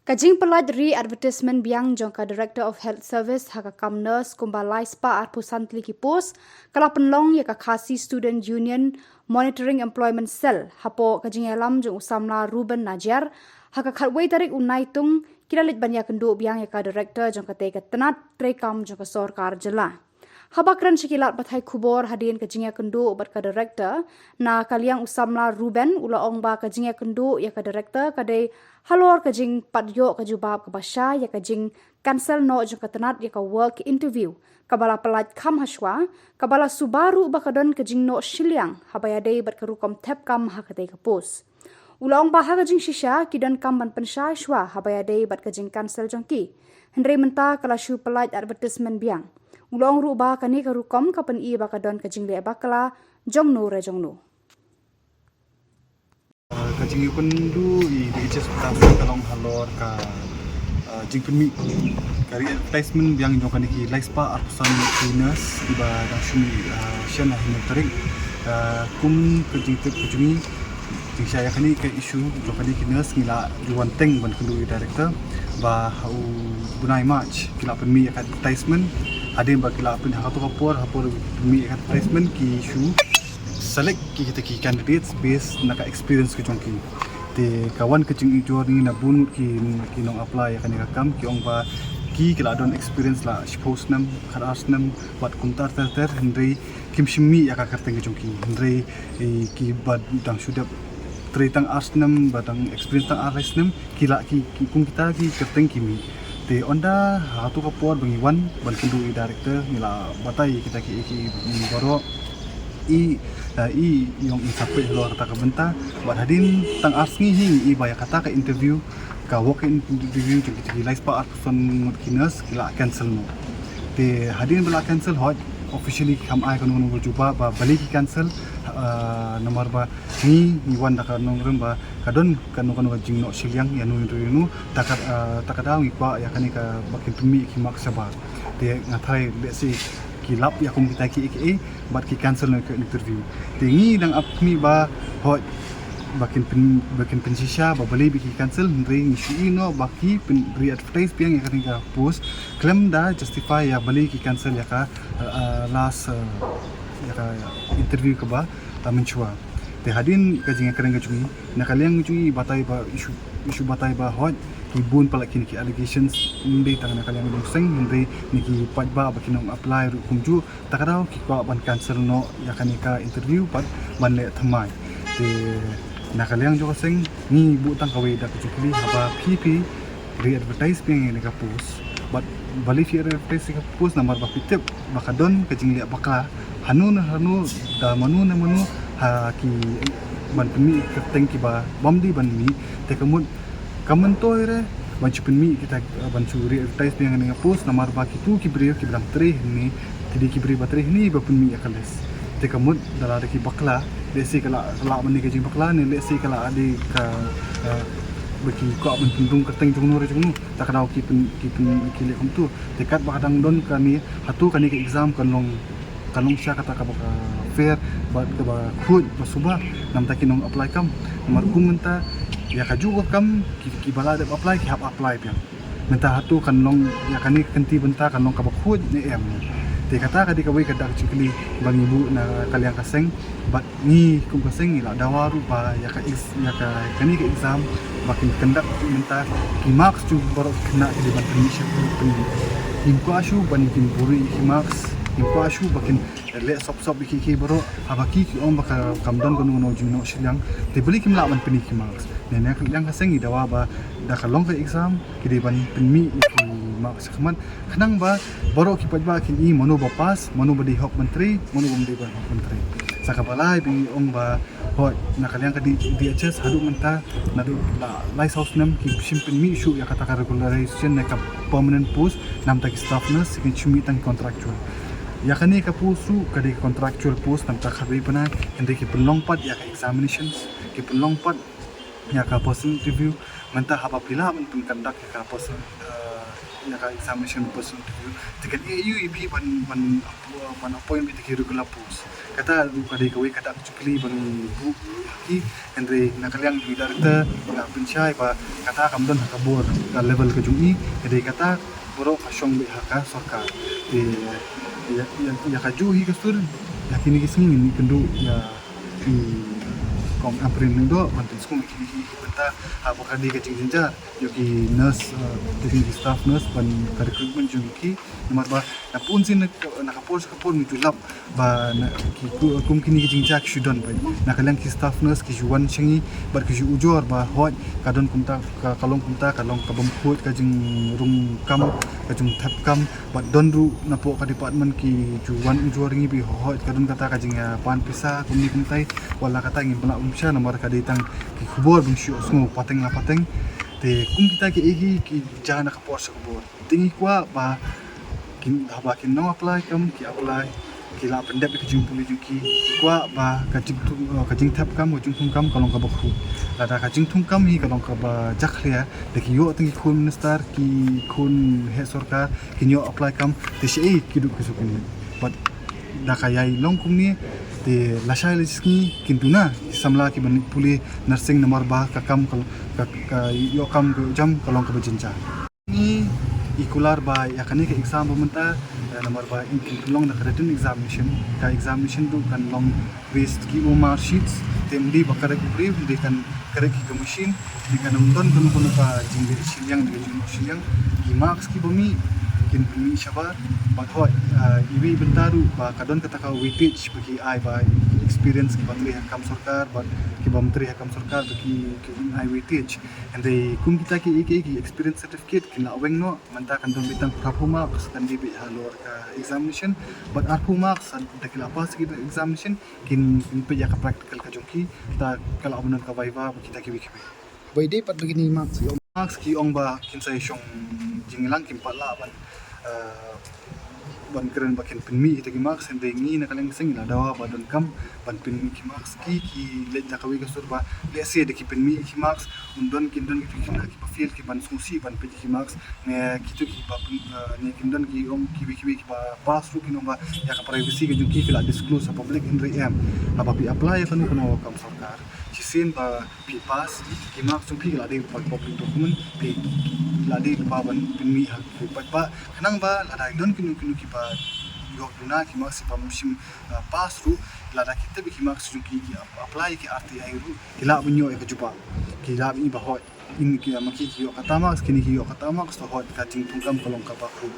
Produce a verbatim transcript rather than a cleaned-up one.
Ka jingpynlait re-advertisement biang jong ka Director of Health Service ha ka kam nurse kumba lai spah arphew san tylli ki post, ka la pynlong ïa ka Khasi Student Union Monitoring Employment Cell, hapoh ka jingïalam jong u samla Ruben Najiar, ha ka khatwei tarik u Naitung, ki la leit ban ïakynduh biang ïa ka Director jong katei ka tnat treikam jong ka sorkar jylla. Haba kren sha ki lad pathai khubor hadien ka jingïakynduh bad ka Director, na ka liang u samla Ruben u la ong ba ka jingïakynduh ïa ka Director ka dei halor ka jingpatïoh ka jubab kaba shai ïa ka jing cancel noh jong ka tnat ïa ka work interview, kaba la pynlait kham hashwa, kaba la suba ruh ba ka don ka jingnoh shiliang, haba ïadei bad ka rukom thep kam ha katei ka post. U la ong ba ha ka jingshisha, ki donkam ban pynshai shwa, haba ïadei bad ka jing cancel jong ki. Hynrei mynta ka la shu pynlait advertisement biang. U la ong ruh ba kane ka rukom ka pyni ba ka don ka jingleh bakla, jong no re jong no. Ka jingïakynduh i D H S Ptah ka long halor ka, uh, jingpynmih ka re-advertisement biang jong kane ki lai spah arphew san ki nurse kiba dang shu mih, uh, shen ha hynñiew tarik. Uh, kum ka jingtip ka jong ngi, jingshai ïa kane ka issue jong kane ki nurse ngi la ju wan teng ban kynduh ïa u Director ba ha u bnai March ki la pynmih ïa ka advertisement, hadien ba ki la pyn ha kato ka por, ha por pynmih ïa ka advertisement ki shu select ki kita ki candidates based na ka experience ka jong ki. Te ka wan ka jingujor ngi na bun ngut ki, ki nong apply ïa kane ka kam ki ong ba ki, ki la don experience la shiphew snem, khatar snem, bad kumta ter ter, hynrei kim shym mih ïa ka kyrteng ka jong ki. Hynrei, eh, kiba dang shu dep trei tang ar snem, ba dang experience tang ar lai snem, ki la ki, ki kum kita ki kyrteng ki mih. Te ynda ha kato ka por ba ngi wan ban kynduh ïa u Director, ngi la batai ïa kita ki, ki baroh. I, eh, i ong i sa peit halor kata ka bynta, bad hadien tang ar sngi hi ngi i ba ïa kata ka interview, ka walk-in interview jong kita ki lai spah arphew san ngut ki nurse ki la cancel noh. Te hadien ba la cancel, hooid, officially kam ai kano kano ka jubab ba balei ki cancel, uh, namar ba ngi, ngi wan da ka nongrim ba ka don kano kano ka jingnoh shiliang ïano ïano ïano, ta ka, uh, ta ka daw ngi kwah ïa kane kaba kin pynmih ki marks shabar. Te nga tharai lehse ki lap ïa kum kita ki A K A bad ki cancel noh ka interview. Te ngi dang ap khmih ba, hooid, ba kin pyn, ba kin pynshisha ba balei ba ki cancel, hynrei ngi shu ïohi noh ba ki pyn re-advertise biang ïa kane ka post khlem da justify ïa balei ki cancel ïa ka, uh, uh, last, uh, ïa ka interview kaba, uh, mynshuwa. Te hadien ka jingkren ka jong ngi, na ka liang jong ngi batai ba issue, issue batai ba hooid, ki bun palat kine ki allegations, ym dei tang na ka liang jong u seng, hynrei na ki paidbah ba ki nong apply ruh kumjuh, ta ka daw ki kwah ban cancel noh ïa kane ka interview bad ban leh thymmai. Te na ka liang jong ka seng ngi buh tang kawei da ka jingkylli, haba phi phi re-advertise biang ïa kane ka post, bad balei phi re-advertise ïa ka post namar ba phi tip ba ka don ka jingleh bakla hano ne hano, da mano ne mano, ha ki ban pynmih kyrteng kiba bym dei ban mih. Te ka mut ka myntoi re ban shu pynmih kita, ban shu re-advertise biang ïa kane ka post namar ba kito ki briew kiba dang trei hangne, ki dei ki briew ba trei hangne ba pynmih ïa ka list. Te ka mut da la da ki bakla, lehse ka la, ka la ban dei ka jingbakla ne lehse ka la dei ka, eh, ba ki kwah ban pynrung kyrteng jong no re jong no, ta ka daw ki pyn, ki pyn, ki leh kumto. Te katba ka dang don kane, hato kane ka exam kan long, kan long sha kata kaba ka fair bad kaba khuid ba suba na ka bynta ki nong apply kam? Namar kum mynta ïa kajuh ka kam ki, kiba la dep apply ki hap apply biang. Mynta hato kan long ïa kane ka kynti bynta kan long kaba khuid ne em? Te kata ka dei kawei ka dak jingkylli ba ngi buh na ka liang ka seng, bad ngi kum ka seng ngi la dawa ruh ba ïa ka ex, ïa ka, kane ka exam ba kin conduct mynta ki marks jong baroh ki khynnah ki dei ban pynmih sha pynmih. Ngim kwah shuh ban kin buhrieh ïa ki marks, ngim kwah shuh ba kin leh sop sop ïa ki, ki baroh, haba ki, ki ong ba ka, kam don kano kano jingnoh shiliang. Te balei kim lah ban pynmih ki marks? Ne na ka liang ka seng ngi dawa ba da ka long ka exam ki dei ban pynmih ïa ki marks shakhmat, khnang ba baroh ki paidbah kin i mano ba pass, mano ba dei hok ban trei, mano ba ym dei ban hok ban trei. Sa kaba lai ba ngi ong ba hooid, na ka liang ka D, D H S haduh mynta, naduh la lai saw snem kim shym pynmih shuh ïa kata ka regularization ne ka permanent post na ka bynta ki staff nurse, ki shu mih tang contractual. Ïa kane ka post ruh ka dei ka contractual post na ka bynta khatwei bnai, hynrei ki pynlong pat ïa ka examinations, ki pynlong pat ïa ka personal interview. Mynta haba phi lah ban pyn conduct ïa ka personal, eh, ïa ka examination, personal interview, te kan ïoh ïa phi ban, ban, ban appoint beit ïa ki regular post. Kata ruh ka dei kawei kata ka jingkylli ba ngi buh ïa ki, hynrei na ka liang jong i director i la pynshai ba kata kam don ha ka bor, ka level ka jong i, ka dei kata baroh ka shong beit ha ka sorkar. Te ïa, ïa, ïa kajuh hi ka sur, ïa kine ki sngi ngin ïakynduh ïa i Kong Ampareen Lyngdoh ban pynsngew ïa kine ki bynta, ha, ba ka dei ka jingjynjar ïa ki nurse, eh, ïa ki staff nurse ban ka recruitment jong ki. Namar ba na bun sien na ka, na ka por sha ka por ngi ju lap ba na ki ku-, kum kine ki jingjia ki shu don beit. Na ka liang ki staff nurse ki ju wan sha ngi bad ki ju ujor ba hooid ka don kumta, ka, ka long kumta, ka long ka bym khuid ka jingrung kam, ka jingthep kam. Bad don ruh napoh ka department ki ju wan ujor ngi ba hooid ka don kata ka jingïapan pisa kumne kumtai. Wat la kata ngim lah ban bishar namar ka dei tang ki khubor ba ngi shu sngew pateng la pateng. Te kum kita kiei kiei ki jia na ka por sha ka por. Te ngi kwah ba kin, haba kin nong apply kam ki apply, ki la pyndep ïa ka jingpule jong ki. Ngi kwah ba ka jingthung, eh, ka jingthep kam, ka jingthung kam ka long kaba khuid. Lada ka jingthung kam hi ka long kaba jakhlia, da ki ïoh tang ki khun minister, ki khun heh sorkar, kin ïoh apply kam, te shaei ki duh ki shu kynnoh. Bad da ka ïai long kumne, te lashai lashisngi kin duna ki samla kiban pule nursing namar ba ka kam ka, ka, ka ïoh kam ka jam ka long kaba jynjar. Ngi i kular ba ïa kane ka exam ba mynta, eh, namar ba in kin long da ka written examination, ka examination ruh kan long based ki O M R sheets, te ym dei ba correct u briew, ym dei kan correct ki ka machine, te kan ym don kano kano ka jingleh shiliang, ka jingnoh shiliang, ki marks kiba mih kin pynmih shabar. Bad hooid, ah, iwei i bynta ruh ba ka don kata ka weightage ba ki ai ba experience kiba trei ha kam sorkar, bad ki bym trei ha kam sorkar ba ki, ki ai weightage. Hynrei kum kita kiei kiei ki experience certificate kin lah weng noh, mynta kan don beit tang phra phew marks kan dei beit halor ka examination, bad ar phew marks da ki la pass ki examination, kin, kin peit ïa ka practical ka jong ki, ta ka lah ban don ka viva bad kita kiwei kiwei. Ba i dei pat ba kine marks ki ong. Marks ki ong ba kin sa ïashong jingïalang, kim pat lah ban, eh, ban kren ba kin pynmih kita ki marks, hynrei ngi na ka liang ka seng ngi la dawa ba donkam ban pynmih ki marks, ki, ki leit da kawei ka sur ba lehse da ki pynmih ki marks, un don, kin don ki, ki, kiba fail kiban sngewsih ban peit ki marks. Ne kito kiba pyn-, eh, ne kin don ki ong kiwei kiwei kiba pass ruh kin ong ba ïa ka privacy ka jong ki ki la disclose ha public, hynrei em. Haba phi apply ïa kano kano kam sorkar, shisien ba phi pass, ki marks jong phi ki la dei lypa public document, phi, ki la dei lypa ban pynmih ha ki paidbah. Khnang ba lada don kino kino kiba ïoh duna ki marks kiba ym shym, eh, pass ruh, lada ki tip ïa ki marks jong ki, ki ap-, apply ïa ki R T I ruh, ki lah ban ïoh ïa ka jubab. Ki lah ban ïoh ba hooid, in ki, ma ki ki ïoh kata marks, kine ki ïoh kata marks, to hooid ka jingthung kam ka long kaba khuid.